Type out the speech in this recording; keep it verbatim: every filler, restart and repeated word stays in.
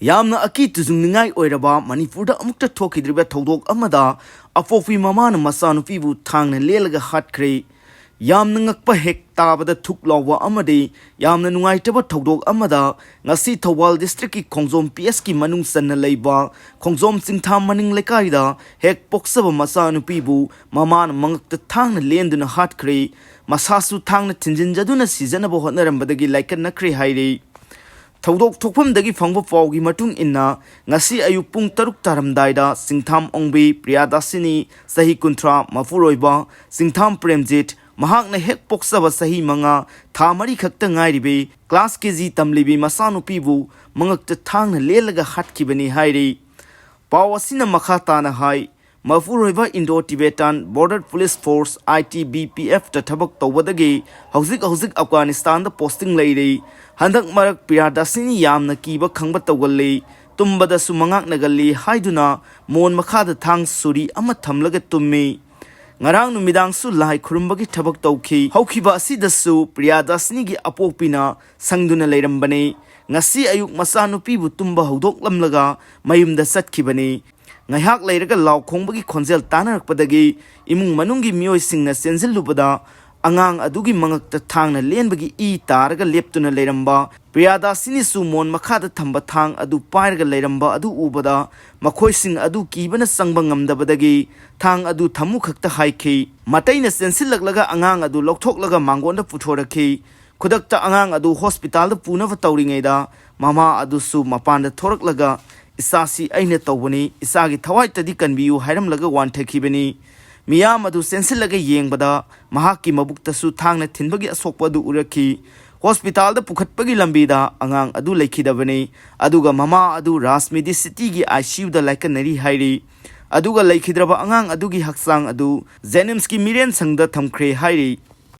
ꯌꯥꯝꯅ ꯑꯀꯤ ꯇꯨꯖꯨꯡꯅꯤꯡꯉꯥꯏ ꯑꯣꯏꯔꯕ ꯃꯅꯤꯄꯨꯔꯗ ꯑꯃꯨꯛꯇ ꯊꯣꯛꯈꯤꯗ꯭ꯔꯤꯕ ꯊꯧꯗꯣꯛ ꯑꯃꯗ ꯑꯄꯣꯛꯄꯤ ꯃꯃꯥꯅ ꯃꯆꯥꯅꯨꯄꯤꯕꯨ ꯊꯥꯡꯅ ꯂꯦꯜꯂꯒ ꯍꯥꯠꯈ꯭ꯔꯦ꯫ ꯌꯥꯝꯅ ꯉꯛꯄ ꯍꯦꯛ ꯇꯥꯕꯗ ꯊꯨꯛ ꯂꯥꯎꯕ ꯑꯃꯗꯤ ꯌꯥꯝꯅ ꯅꯨꯡꯉꯥꯏꯇꯕ ꯊꯧꯗꯣꯛ ꯑꯃꯗ ꯉꯁꯤ ꯊꯧꯕꯥꯜ district ꯀꯤ ꯈꯣꯡꯖꯣꯝ P S ꯀꯤ ꯃꯅꯨꯡ ꯆꯟꯅ ꯂꯩꯕ ꯈꯣꯡꯖꯣꯝ ꯆꯤꯡꯊꯥꯝ ꯃꯅꯤꯡ ꯂꯩꯀꯥꯏꯗ ꯍꯦꯛ ꯄꯣꯛꯆꯕ ꯃꯆꯥꯅꯨꯄꯤꯕꯨ ꯃꯃꯥꯅ ꯃꯉꯛꯇ ꯊꯥꯡꯅ ꯂꯦꯟꯗꯨꯅ ꯍꯥꯠꯈ꯭ꯔꯦ꯫ ꯃꯁꯥꯁꯨ ꯊꯥꯡꯅ ꯊꯤꯟꯖꯤꯟꯖꯗꯨꯅ ꯁꯤꯖꯅꯕ ꯍꯣꯠꯅꯔꯝꯕꯗꯒꯤ ꯂꯥꯏꯀꯠꯅꯈ꯭ꯔꯦ ꯍꯥꯏꯔꯤ꯫ ꯊꯧꯗꯣꯛ ꯊꯣꯛꯐꯝꯗꯒꯤ ꯐꯪꯕ ꯄꯥꯎꯒꯤ ꯃꯇꯨꯡ ꯏꯟꯅ, ꯉꯁꯤ ꯑꯌꯨꯛ ꯄꯨꯡ ꯇꯔꯨꯛ ꯇꯥꯔꯝꯗꯥꯏꯗ ꯆꯤꯡꯊꯥꯝ ꯑꯣꯡꯕꯤ ꯄ꯭ꯔꯤꯌꯥꯗꯥꯁꯤꯅꯤ, ꯆꯍꯤ ꯀꯨꯟꯊ꯭ꯔꯥ, ꯃꯄꯨꯔꯣꯏꯕ ꯆꯤꯡꯊꯥꯝ ꯄ꯭ꯔꯦꯝꯖꯤꯠ, ꯃꯍꯥꯛꯅ ꯍꯦꯛ ꯄꯣꯛꯆꯕ ꯆꯍꯤ ꯃꯉꯥ, ꯊꯥ ꯃꯔꯤ ꯈꯛꯇ ꯉꯥꯏꯔꯤꯕꯤ class K G ꯇꯝꯂꯤꯕꯤ ꯃꯆꯥꯅꯨꯄꯤꯕꯨ ꯃꯉꯛꯇ ꯊꯥꯡꯅ ꯂꯦꯜꯂꯒ ꯍꯥꯠꯈꯤꯕꯅꯤ ꯍꯥꯏꯔꯤ꯫ ꯄꯥꯎ ꯑꯁꯤꯅ ꯃꯈꯥ ꯇꯥꯅ ꯍꯥꯏ, ꯃꯄꯨꯔꯣꯏꯕ Indo Tibetan Border Police Force, I T B P F ꯇ ꯊꯕꯛ ꯇꯧꯕꯗꯒꯤ ꯍꯧꯖꯤꯛ ꯍꯧꯖꯤꯛ ꯑꯐꯒꯥꯅꯤꯁꯇꯥꯟꯗ posting ꯂꯩꯔꯤ꯫ ꯍꯟꯗꯛ ꯃꯔꯛ ꯄ꯭ꯔꯤꯌꯥꯗꯥꯁꯤꯅꯤ ꯌꯥꯝꯅ ꯀꯤꯕ ꯈꯪꯕ ꯇꯧꯒꯜꯂꯤ, ꯇꯨꯝꯕꯗꯁꯨ ꯃꯉꯥꯛꯅꯒꯜꯂꯤ ꯍꯥꯏꯗꯨꯅ ꯃꯣꯟ ꯃꯈꯥꯗ ꯊꯥꯡ ꯁꯨꯔꯤ ꯑꯃ ꯊꯝꯂꯒ ꯇꯨꯝꯃꯤ꯫ ꯉꯔꯥꯡ ꯅꯨꯃꯤꯗꯥꯡꯁꯨ ꯂꯥꯏ ꯈꯨꯔꯨꯝꯕꯒꯤ ꯊꯕꯛ ꯇꯧꯈꯤ꯫ ꯍꯧꯈꯤꯕ ꯑꯁꯤꯗꯁꯨ ꯄ꯭ꯔꯤꯌꯥꯗꯥꯁꯤꯅꯤꯒꯤ ꯑꯄꯣꯛꯄꯤꯅ ꯁꯪꯗꯨꯅ ꯂꯩꯔꯝꯕꯅꯤ꯫ ꯉꯁꯤ ꯑꯌꯨꯛ ꯃꯆꯥꯅꯨꯄꯤꯕꯨ ꯇꯨꯝꯕ ꯍꯧꯗꯣꯛꯂꯝꯂꯒ ꯃꯌꯨꯝꯗ ꯆꯠꯈꯤꯕꯅꯤ꯫ ꯉꯥꯏꯍꯥꯛ ꯂꯩꯔꯒ ꯂꯥꯎ ꯈꯣꯡꯕꯒꯤ ꯈꯣꯟꯖꯦꯜ ꯇꯥꯅꯔꯛꯄꯗꯒꯤ ꯏꯃꯨꯡ ꯃꯅꯨꯡꯒꯤ ꯃꯤꯑꯣꯏꯁꯤꯡꯅ ꯆꯦꯟꯁꯤꯜꯂꯨꯕꯗ ꯑꯉꯥꯡ ꯑꯗꯨꯒꯤ ꯃꯉꯛꯇ ꯊꯥꯡꯅ ꯂꯦꯟꯕꯒꯤ ꯏ ꯇꯥꯔꯒ ꯂꯦꯞꯇꯨꯅ ꯂꯩꯔꯝꯕ ꯄ꯭ꯔꯤꯌꯥꯗꯥꯁꯤꯅꯤꯁꯨ ꯃꯣꯟ ꯃꯈꯥꯗ ꯊꯝꯕ ꯊꯥꯡ ꯑꯗꯨ ꯄꯥꯏꯔꯒ ꯂꯩꯔꯝꯕ ꯑꯗꯨ ꯎꯕꯗ ꯃꯈꯣꯏꯁꯤꯡ ꯑꯗꯨ ꯀꯤꯕꯅ ꯆꯪꯕ ꯉꯝꯗꯕꯗꯒꯤ ꯊꯥꯡ ꯑꯗꯨ ꯊꯝꯃꯨ ꯈꯛꯇ ꯍꯥꯏꯈꯤ꯫ ꯃꯇꯩꯅ ꯆꯦꯟꯁꯤꯜꯂꯛꯂꯒ ꯑꯉꯥꯡ ꯑꯗꯨ ꯂꯧꯊꯣꯛꯂꯒ ꯃꯥꯡꯒꯣꯟꯗ ꯄꯨꯊꯣꯔꯛꯈꯤ꯫ ꯈꯨꯗꯛꯇ ꯑꯉꯥꯡ ꯑꯗꯨ ꯍꯣꯁꯄꯤꯇꯥꯜꯗ ꯄꯨꯅꯕ ꯇꯧꯔꯤꯉꯩꯗ ꯃꯃꯥ ꯑꯗꯨꯁꯨ ꯃꯄꯥꯟꯗ ꯊꯣꯔꯛꯂꯒ, "ꯏꯆꯥꯁꯤ ꯑꯩꯅ ꯇꯧꯕꯅꯤ, ꯏꯆꯥꯒꯤ ꯊꯋꯥꯏꯇꯗꯤ ꯀꯟꯕꯤꯌꯨ" ꯍꯥꯏꯔꯝꯂꯒ ꯋꯥꯟꯊꯈꯤꯕꯅꯤ꯫ ꯃꯤꯌꯥꯝ ꯑꯗꯨ ꯆꯦꯟꯁꯤꯜꯂꯒ ꯌꯦꯡꯕꯗ ꯃꯍꯥꯛꯀꯤ ꯃꯕꯨꯛꯇꯁꯨ ꯊꯥꯡꯅ ꯊꯤꯟꯕꯒꯤ ꯑꯁꯣꯛꯄ ꯑꯗꯨ ꯎꯔꯛꯈꯤ꯫ ꯍꯣꯁꯄꯤꯇꯥꯜꯗ ꯄꯨꯈꯠꯄꯒꯤ ꯂꯝꯕꯤꯗ ꯑꯉꯥꯡ ꯑꯗꯨ ꯂꯩꯈꯤꯗꯕꯅꯤ, ꯑꯗꯨꯒ ꯃꯃꯥ ꯑꯗꯨ ꯔꯥꯖꯃꯤꯗꯤ ꯁꯤꯇꯤꯒꯤ I C U ꯗ ꯂꯥꯏꯀꯠꯅꯔꯤ ꯍꯥꯏꯔꯤ꯫ ꯑꯗꯨꯒ ꯂꯩꯈꯤꯗ꯭ꯔꯕ ꯑꯉꯥꯡ ꯑꯗꯨꯒꯤ ꯍꯛꯆꯥꯡ ꯑꯗꯨ ꯖꯦꯅꯤꯝꯁꯀꯤ ꯃꯤꯔꯦꯟ ꯁꯪꯗ ꯊꯝꯈ꯭ꯔꯦ ꯍꯥꯏꯔꯤ꯫